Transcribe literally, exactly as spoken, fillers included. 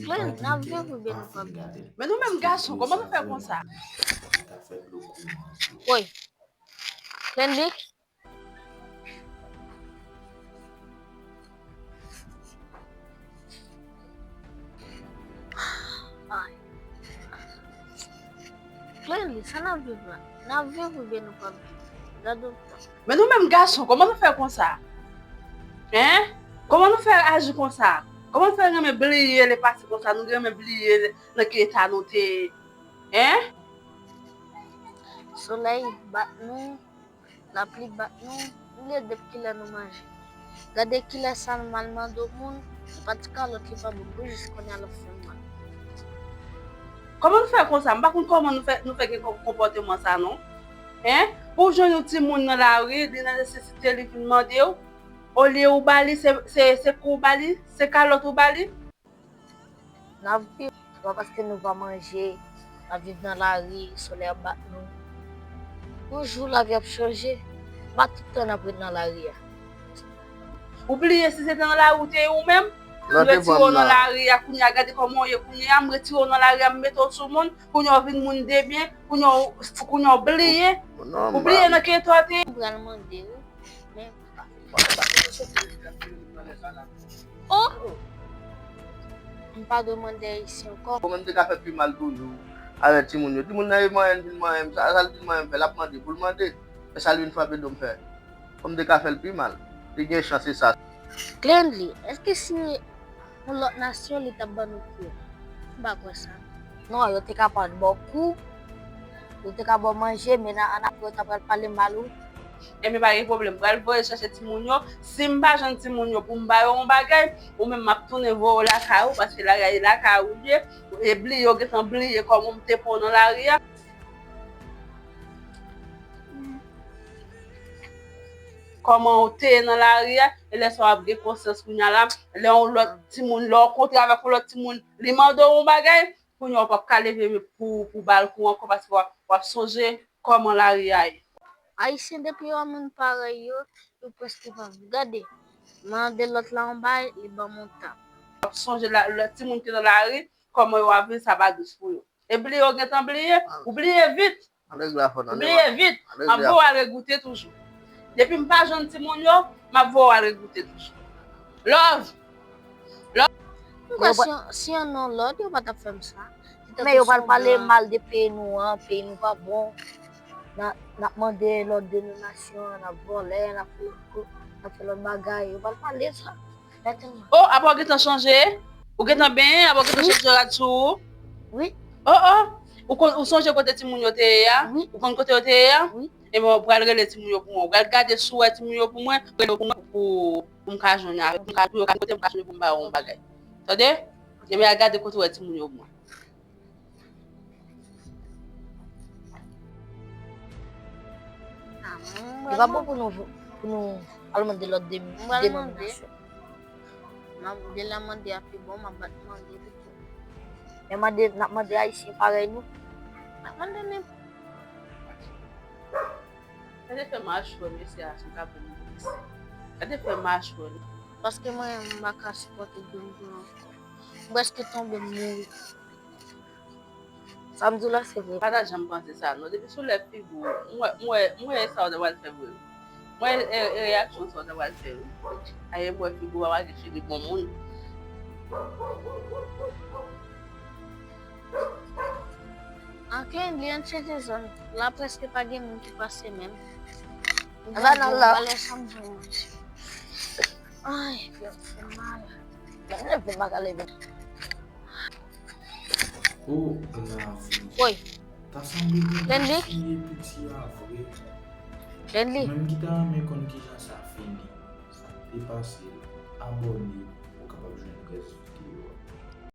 Glenn, n ap viv oubyen nou p ap viv? Men nou menm gason, kòman nou fè konsa? Woy. Glenn, li? Ay. Glenn, li, sa n ap viv la? N ap viv oubyen nou p ap viv? Gade yon tan. Men nou menm gason, kòman nou fè konsa? Hein? Kòman nou fè aji konsa? Kòman nou fè renmen bliye lepase konsa? Nou renmen bliye nan ki eta nou te ye. Hein? Solèy bat nou, lapli bat nou, nou bliye depi kilè nou manje. Gade kilè sa nou mal mande yon moun, se pa ti kalòt li pa bon pou jis kounye a l ap fè mal. Kòman nou fè konsa? M pa konn kòman nou fè, nou fè gen kon-, konpòteman sa non. Hein? Pou w jwenn yon timoun nan lari, li nan nesesite, li vin mande w, olye ou ba li, se, se, se kou w ba li, se kalòt ou ba li. N ap viv, se pa paske nou pa manje, n ap viv nan lari, solèy ap bat nou. Yon jou lavi ap chanje, pa tout tan n ap ret nan lari a. Ou bliye si se te nan lari ou te ye ou menm? Nou retire w nan lari a kounye a, gade kòman w ye kounye a, m retire w nan lari a, m mete w sou moun, kounye a w vin moun debyen, kounye a w, kounye a w bliye. Ou bliye nan ki eta w te ye? M pral mande wi, men Oh! M pa dwe mande Ayisyen ankò. Kòman m te ka fè pi mal toujou avè timoun yo? Timoun nan e manyen l vin manyen m. Sa, sa l vin manyen m fè, l ap mande pou l mande. E sa l vin frape do m fè? Kòman m te ka fè l pi mal? Li gen chans e sa. Glenn, li, èske si yon lòt nasyon, li t ap ban nou kou? M pa kwè sa. Non, yo te ka pa ba w kou, yo te ka ba w manje, men nan, annapre yo ta pral pale mal ou. Ebyen, pa gen pwoblèm. M pral voye chèche timoun yo. Si m pa jwenn timoun yo pou m ba yo yon bagay, ou menm m ap tounen voye w lakay ou, paske lari a e lakay ou l ye. E bliye, w gentan bliye kòman m te pran w nan lari a. Kòman w te ye nan lari a, e lè sa w ap gen konsyans kounye a la, lè yon lòt timoun, lè w kontre avèk yon lòt timoun, li mande w yon bagay, kounye a w p ap ka leve pou, pou ba l kou ankò, paske w ap, w ap sonje kòman lari a ye. Ayisyen, depi yo wè moun parèy yo, yo prèske pa vle. Gade, mande lòt la yon bagay, li ban m yon tap. W ap sonje la, lè timoun ki nan lari, kòman yo ap viv, sa pa dous pou yo. E bliye, w gentan bliye, ou bliye vit. Ou bliye vit. M ap voye w al regoute toujou. Depi m pa jwenn timoun yo, m ap voye w al regoute toujou. Love. Love. M kwè si, si yon non lòd, yo pa t ap fè m sa. Men yo pral pale mal de peyi nou an, peyi nou pa bon. N a, n ap mande lòd de nou nasyon an, n ap vòlè, n ap fè lòt ko-, n ap fè lòt bagay. Yo pral pale sa. Oh, apa w gentan chanje? Ou gentan benyen, apa w gentan chanje rad sou ou? Wi. Oh, oh. Ou konn, ou sonje kote timoun yo te ye a? Wi. Ou konn kote yo te ye a? Wi. Ebyen, ou pral rele timoun yo pou mwen. Ou pral gade si w wè timoun yo pou mwen, rele yo pou mwen pou, pou m ka jwenn avè, pou m ka, pou yo ka kote m ka jwenn pou m ba yo yon bagay. Tande? Ebyen, al gade kote w wè timoun yo pou mwen. Li pa bon pou nou, pou nou al mande lòt de, denominasyon. M ap, de la mande a pi bon, m ap bat mande pito. Men mande, n ap mande Ayisyen parèy nou. N ap mande nenpòt. Gade fè m a chwè mesye a sou ka pou nou mesye. Gade fè m a chwè. Paske mwen, m pa ka sipòte grenn grenn ankò. M prèske tonbe, m mouri. Sa m di w la, se vre. Pa ta janm panse sa, non. Depi sou lè figi w, m wè, m wè, m wè e sa w ta pral fè vre. M wè e, e reyaksyon sa w ta pral fè, wi. Aye, m wè figi w pa gen figi bon moun. Anken, li ann chanje zòn. La prèske pa gen moun ki pase menm. Ava nan la. Valè sa m di w. Ay, pye m fè mal. Mwen leve, m pa ka leve. Oh, la vi. Woy. Ta sanble gen piti e piti a vre. Lenli. Menm ki ta renmen konn kijan sa fini, sa k te pase, abòne, ou kapab jwenn rès